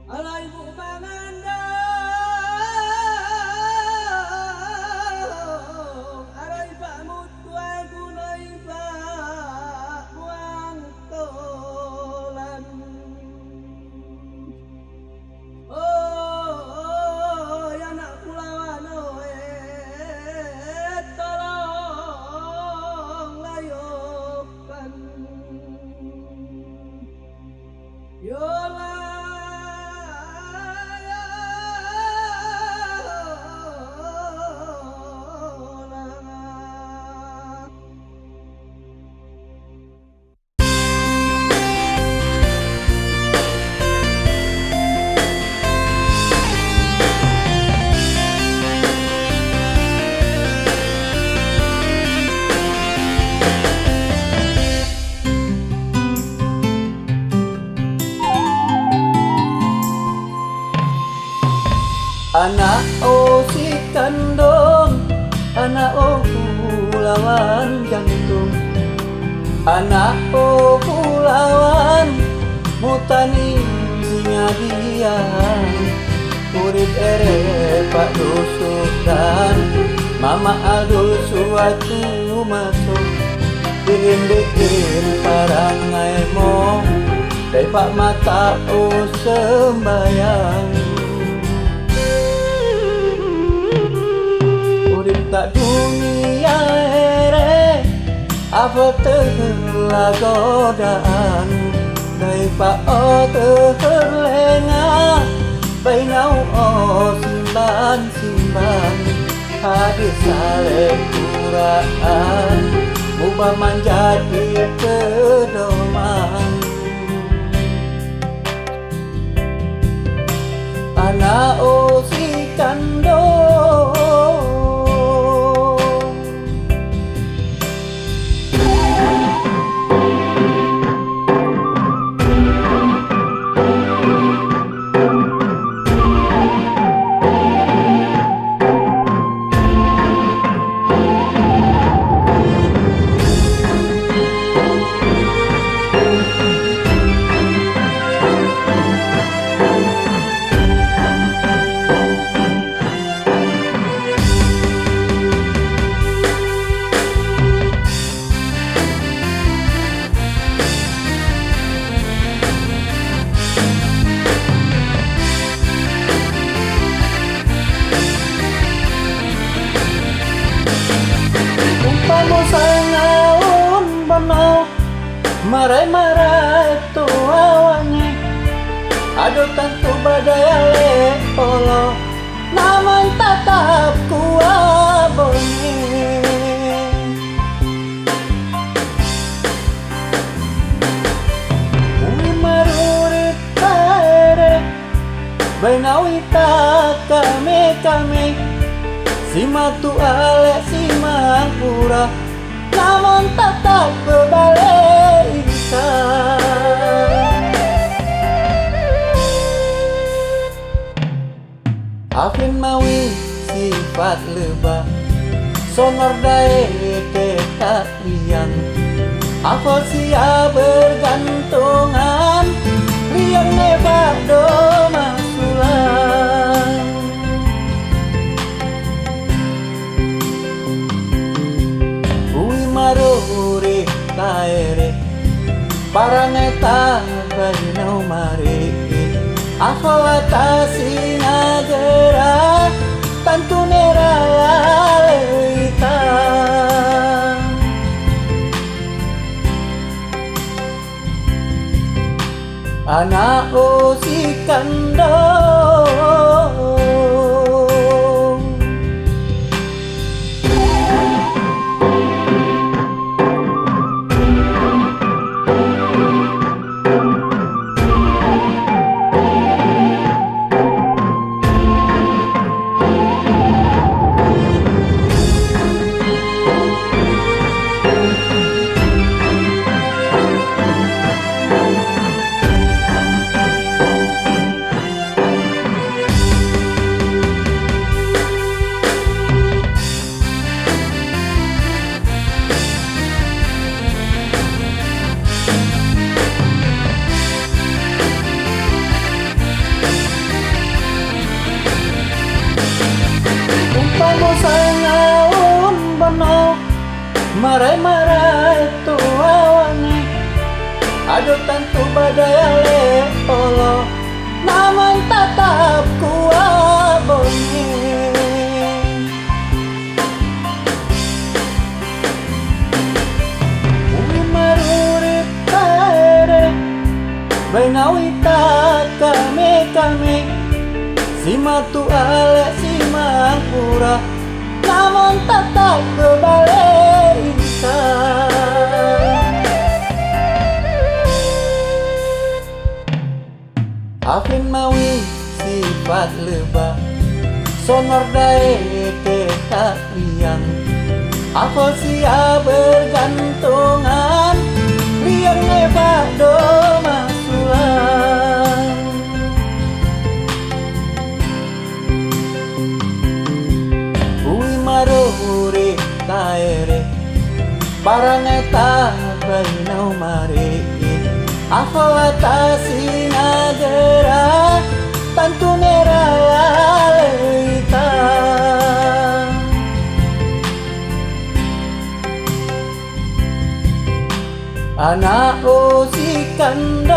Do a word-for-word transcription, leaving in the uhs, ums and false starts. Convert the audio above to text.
Alai buk mangandong, alai bak mutuai gunoi bak buang tolan. Oh, oh, ya nak pulawan, oh, eh, tolong layokkan. Yola, yola. Anak oh sikandong, anak oh pulawan jantong, anak oh pulawan mutani singa dian. Urip ere pak dusu dan mama aldusu aku masuk. Bikin-bikin parangai mo, dai bak mata oh sembayang. Urip tak dunia ere, apa teulah godaan, dai bak oh teuh lenga, bainau oh simban-simban. Hadis saleh Quran, muba manjadi pedoman. Anak oh sikandong. Umpama sangaun bana, marai-marai tuha wangi, adoe tantu badai aleh polo, namun tatap kuat bongi. Ui maruri taere, bainau ita kame-kame, simatu alek simangkura, namun tatap beubale ita. Afin mawi sifat leubah, sonor dae teuka liang. Apo sia beugantongan, liang nibak doma sulang. Ui maruri taere, parangai ta bainau mari, asola ta sinagera, tantu nera laleuita. Anak oh sikandong. Marai-marai tuha wangi, adoe tantu bak dayah lé Allah, namun tatap kuat bongi. Uwi maruri taere, beunawita kami-kami, simatu alek simang pura, namun tatap keubalé insan. Afin mawi sifat leubah, sonor dae teuka riang. Apo sia bergantungan, riang nibak doma sulang. Uwi maruri taere, barang eta bainau mari. Apo ata sinagera, tantu nera laleuita. Anak Usikandor,